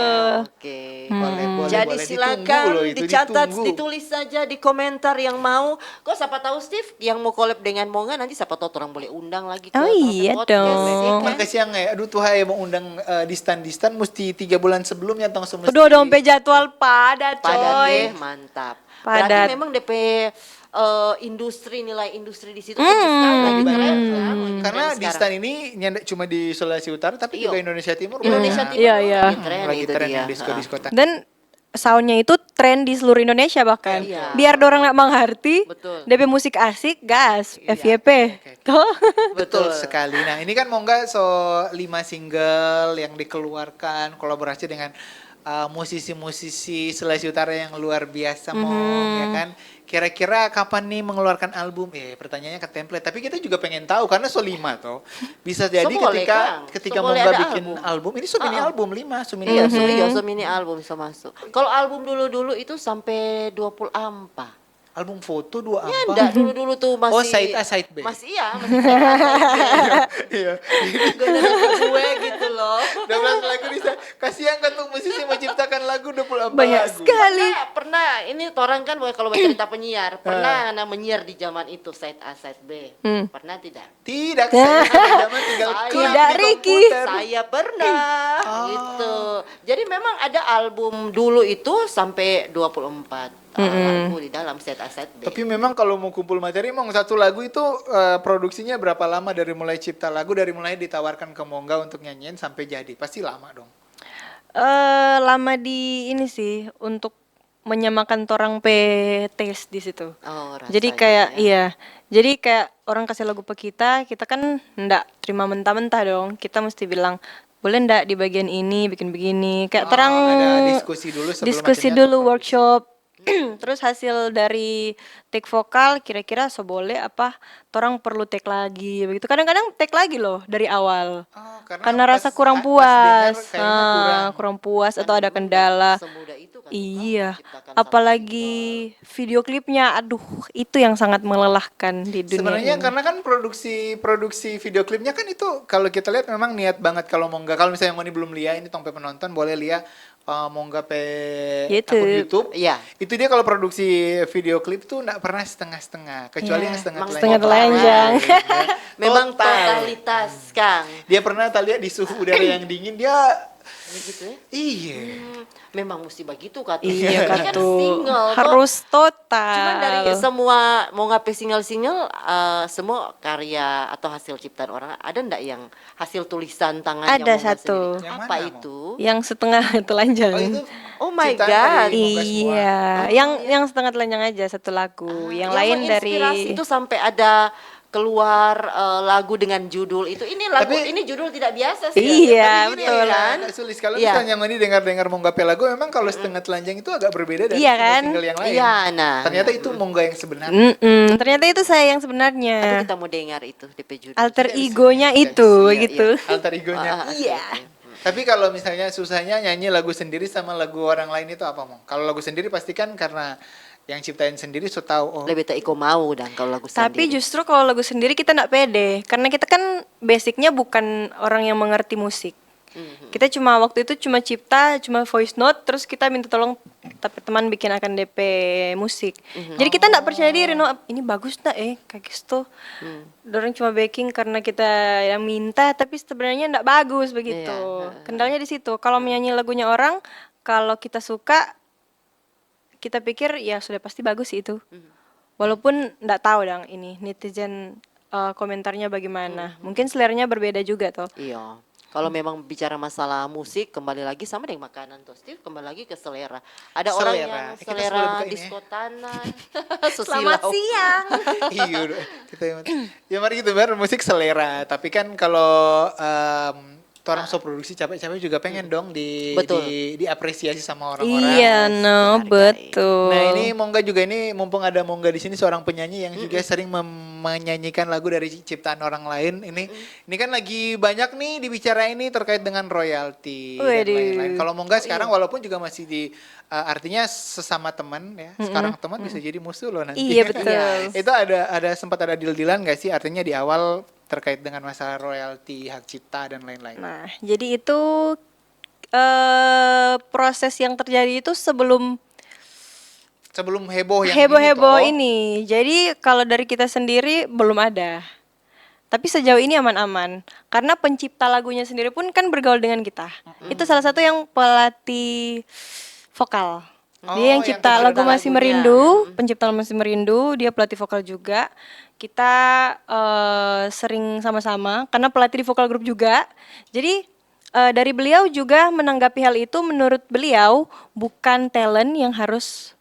Oke. Boleh, boleh, Jadi boleh. silakan Ditunggu loh itu, dicatat, ditunggu. Ditulis saja di komentar yang mau. Kok siapa tahu Steve yang mau collab dengan Mongga, nanti siapa tahu orang boleh undang lagi ke Oh, Tong iya Podcast, dong. ya kan? Makasih yang eh, aduh tuh hai mau undang eh, distan-distan mesti tiga bulan sebelumnya tong semua. Aduh, dong pe jadwal padat, Padat coy. Deh, mantap. Padat. Berarti memang D P eh, industri, nilai industri di situ tinggi sekali, lagi tren ya, lagi Karena tren sekarang. Distan ini nyanda cuma di Sulawesi Utara tapi Iya. juga Indonesia Timur. Indonesia Banyak. Timur Iya, iya. Lagi tren Lagi itu tren dia. Yang disco-disco tanah. Dan soundnya itu tren di seluruh Indonesia bahkan. Iya. Biar dorang nggak mengerti, Betul. D P musik asik, gas, F Y P. Toh? Betul sekali. Nah, ini kan Mongga so lima single yang dikeluarkan kolaborasi dengan uh, musisi-musisi Sulawesi Utara yang luar biasa, Mong, ya kan? Kira-kira kapan nih mengeluarkan album? Eh, pertanyaannya ke template. Tapi kita juga pengen tahu karena so lima toh. Bisa jadi ketika ketika Mongga bikin album, ini so mini album lima, so mini album. Iya, so mini album so masuk. Kalau album dulu-dulu itu sampai dua puluh ampa. Album foto dua apa? Ya, enggak, dulu-dulu tuh masih... Oh, side A, side B. Masih, iya, masih side A, side B. Iya. Generasi gue gitu loh. Dua belas lagu bisa. Kasihan kan tuh musisi menciptakan lagu dua puluh empat lagu. Banyak sekali. Pernah, pernah, ini torang kan kalau bercerita penyiar, pernah na menyiar di zaman itu, side A, side B. Hmm. Pernah tidak? Tidak, saya zaman tinggal klik di komputer. Saya pernah, gitu. Jadi memang ada album dulu itu sampai dua puluh empat. Lagu di dalam set A set B. Tapi memang kalau mau kumpul materi, emang satu lagu itu uh, produksinya berapa lama dari mulai cipta lagu, dari mulai ditawarkan ke Mongga untuk nyanyiin sampai jadi? Pasti lama dong. Uh, lama di ini sih, untuk menyamakan torang pe taste di situ. Oh, jadi kayak ya. Iya. Jadi kayak orang kasih lagu ke kita, kita kan ndak terima mentah-mentah dong. Kita mesti bilang, boleh ndak di bagian ini bikin begini. Kayak oh, terang diskusi dulu, diskusi dulu workshop. Terus hasil dari take vokal kira-kira so boleh apa torang perlu take lagi begitu. Kadang-kadang take lagi loh dari awal. Oh, karena, karena rasa kurang puas. Ah, kurang. Kurang puas atau ada kendala. Iya. Apalagi video klipnya, aduh, itu yang sangat melelahkan di dunia. Sebenarnya karena kan produksi produksi video klipnya kan itu kalau kita lihat memang niat banget kalau mau nggak, kalau misalnya ngoni belum lihat ini tong pe penonton boleh lihat uh, Mongga pe YouTube. Akun YouTube. Iya. Itu dia kalau produksi video klip tuh ndak pernah setengah-setengah, kecuali iya. Yang setengah telanjang. Setengah telanjang. Memang total. Totalitas, Kang. Dia pernah tadi di suhu udara yang dingin dia gitu ya? Iya. Hmm, memang mesti begitu kata. Iya, kan single. Harus total. Cuman dari semua Mongga pe single-single, uh, semua karya atau hasil ciptaan orang, ada ndak yang hasil tulisan tangannya Ada satu. Apa itu? Yang setengah telanjang. Oh, itu oh my god. Iya, oh, yang iya. Yang setengah telanjang aja satu lagu. Ah, yang, yang lain dari itu sampai ada keluar uh, lagu dengan judul itu. Ini lagu tapi, ini judul tidak biasa sih. Iya, tapi betul. Ini, kan? Sulis kalau iya. Misalnya ngoni dengar-dengar Mongga pe lagu memang kalau setengah telanjang itu agak berbeda dari iya, kan? Single yang lain. Iya, nah. Ternyata itu Mongga yang sebenarnya. Mm -mm. Ternyata itu saya yang sebenarnya. Tapi kita mau dengar itu. Alter egonya itu gitu. Alter egonya. Iya. Tapi kalau misalnya susahnya nyanyi lagu sendiri sama lagu orang lain itu apa, Mong? Kalau lagu sendiri pasti kan karena yang ciptain sendiri so tau, oh. Lebih tak iko mau dang kalau lagu sendiri. Tapi justru kalau lagu sendiri kita ndak pede karena kita kan basicnya bukan orang yang mengerti musik. Kita cuma waktu itu cuma cipta, cuma voice note, terus kita minta tolong tapi teman bikin akan D P musik. Jadi kita ndak percaya diri, no, ini bagus ndak eh, kayak gitu. Dorang cuma backing karena kita yang minta, tapi sebenarnya ndak bagus begitu. Kendalanya di situ. Kalau menyanyi lagunya orang, kalau kita suka, kita pikir ya sudah pasti bagus sih itu. Walaupun ndak tahu dang ini netizen uh, komentarnya bagaimana. Mungkin seleranya berbeda juga toh. Iya. Kalau memang bicara masalah musik, kembali lagi sama dengan makanan toh, Steve, kembali lagi ke selera. Ada orang yang selera diskotanan. Selamat siang. Iya, kita yang ya mari gitu ber musik selera. Tapi kan kalau um, orang so produksi capek-capek juga pengen dong di, betul. Di diapresiasi sama orang-orang. Iya, no, betul. Nah, ini Mongga juga ini mumpung ada Mongga di sini seorang penyanyi yang juga sering menyanyikan lagu dari ciptaan orang lain. Ini ini kan lagi banyak nih dibicarain nih terkait dengan royalti dan lain-lain. Kalau Mongga sekarang walaupun juga masih di uh, artinya sesama teman ya. Sekarang teman bisa jadi musuh loh nanti. Iya, betul. Itu ada ada sempat ada deal-dealan gak sih artinya di awal terkait dengan masalah royalti, hak cipta dan lain-lain. Nah, jadi itu uh, proses yang terjadi itu sebelum sebelum heboh yang heboh-heboh ini. Jadi kalau dari kita sendiri belum ada. Tapi sejauh ini aman-aman. Karena pencipta lagunya sendiri pun kan bergaul dengan kita. Mm-hmm. Itu salah satu yang pelatih vokal. Dia yang cipta lagu Masih Merindu, pencipta Masih Merindu, dia pelatih vokal juga. Kita uh, sering sama-sama karena pelatih di vokal grup juga. Jadi uh, dari beliau juga menanggapi hal itu, menurut beliau bukan talent yang harus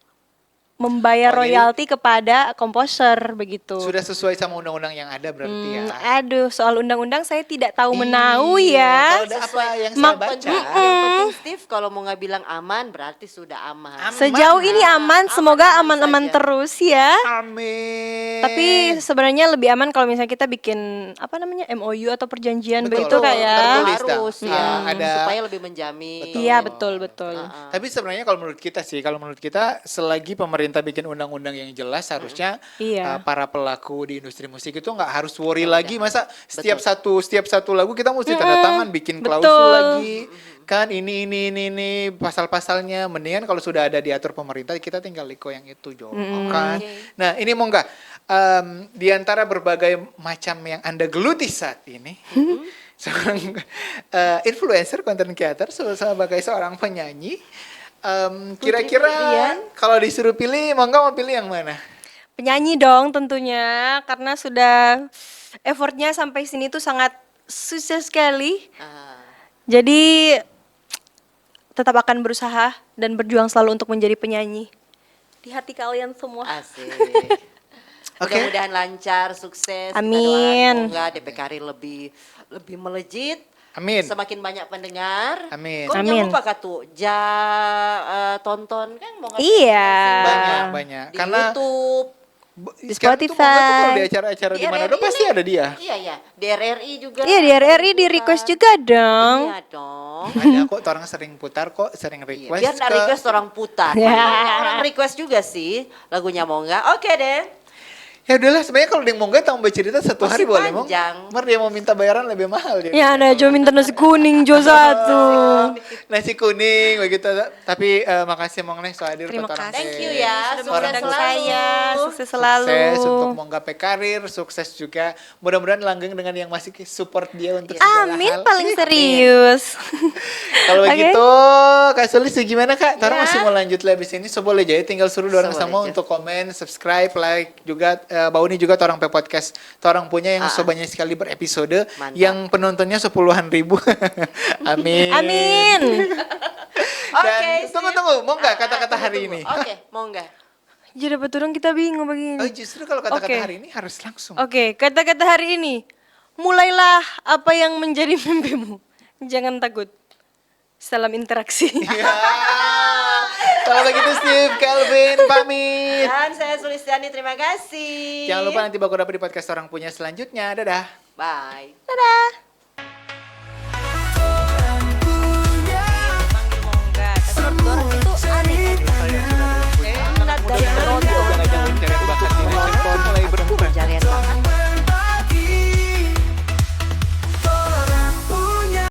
membayar Oh, jadi royalti kepada komposer begitu. Sudah sesuai sama undang-undang yang ada berarti ya. Hmm, aduh, soal undang-undang saya tidak tahu Iya, menau ya. Kalau ada apa yang saya Mak- baca. Yang penting Steve kalau mau nggak bilang aman berarti sudah aman. Aman. Sejauh ini Ah, aman, semoga aman-aman aman-aman saja. Terus ya. Amin. Tapi sebenarnya lebih aman kalau misalnya kita bikin apa namanya M O U atau perjanjian Betul. begitu, Kak, ya. Tertulis dah. Harus ya, Ah, ada supaya lebih menjamin. Betul. Iya, betul, betul. Ah. Tapi sebenarnya kalau menurut kita sih, kalau menurut kita selagi pemerintah bikin undang-undang yang jelas, harusnya Iya. uh, para pelaku di industri musik itu nggak harus worry lagi. Masa setiap Betul. satu setiap satu lagu kita mesti tanda tangan, bikin Betul. klausul lagi, kan ini ini ini ini pasal-pasalnya. Mendingan kalau sudah ada diatur pemerintah, kita tinggal iko yang itu jo, kan? Nah, ini Mongga, em, di antara berbagai macam yang Anda geluti saat ini, seorang eh, influencer, content creator, se- sebagai seorang penyanyi, em, kira-kira Putri Ian. Kalau disuruh pilih, Mongga mau pilih yang mana? Penyanyi dong tentunya, karena sudah effortnya sampai sini tuh sangat sukses sekali. Ah, Jadi tetap akan berusaha dan berjuang selalu untuk menjadi penyanyi di hati kalian semua. asik. Oke. Mudah-mudahan lancar, sukses. Kita Amin. Doakan Mongga D P karir lebih lebih melejit. Amin. Semakin banyak pendengar. Amin. Kong Amin. jangan lupa katu ja eh, tonton kan Mongga. Iya. Banyak, banyak. Di Karena YouTube. b- Di sekarang tuh Mongga tuh kalau Spotify. di acara-acara di Di mana R R I doang pasti nih. Ada dia. Iya, iya. Di R R I juga. Iya, di R R I di request juga dong. Iya dong. Ada kok, orang sering putar kok, sering Iya, request. biar nggak ke- request orang putar. Ya. Orang request juga sih lagunya Mongga. Oke deh. Ya udahlah, sebenarnya kalau ada yang Mongga tambah cerita satu Masih hari boleh, Mong. Panjang. Mar dia mau minta bayaran lebih mahal dia. Ya, ada jo minta nasi kuning jo satu. Nasi kuning begitu. Tapi eh, makasih, Mong, nih, so hadir. Terima Kotorang kasih. Thank teh. You ya. Sudah Sukses mengundang selalu. Saya. Sukses selalu. Sukses untuk Mongga pe karir, sukses juga. Mudah-mudahan langgeng dengan yang masih support dia untuk Amin, segala hal. paling serius. Kalau Oke. Begitu, Kak Sulis, gimana, Kak? Torang Ya. Masih mau lanjut le abis ini, so boleh jadi tinggal suruh dorang So sama boleh untuk komen, subscribe, like juga, eh, bauni juga torang pe podcast. Torang punya yang Ah. so banyak sekali berepisode, Mantap. yang penontonnya sepuluhan ribu. Amin. Amin. Dan Oke, tunggu, sip. tunggu, Mongga, Ah, kata-kata tunggu, hari tunggu. Ini. Oke, Mongga. Jadi apa turun kita bingung begini. Oh, justru kalau kata-kata Oke. Hari Ini harus langsung. Oke, kata-kata hari ini. Mulailah apa yang menjadi mimpimu. Jangan takut. Salam interaksi. Ya. Kalau begitu, Steve, Kelvin pamit. Dan saya Sulistiani, terima kasih. Jangan lupa nanti baku dapet di podcast Torang Punya selanjutnya. Dadah. Bye. Dadah.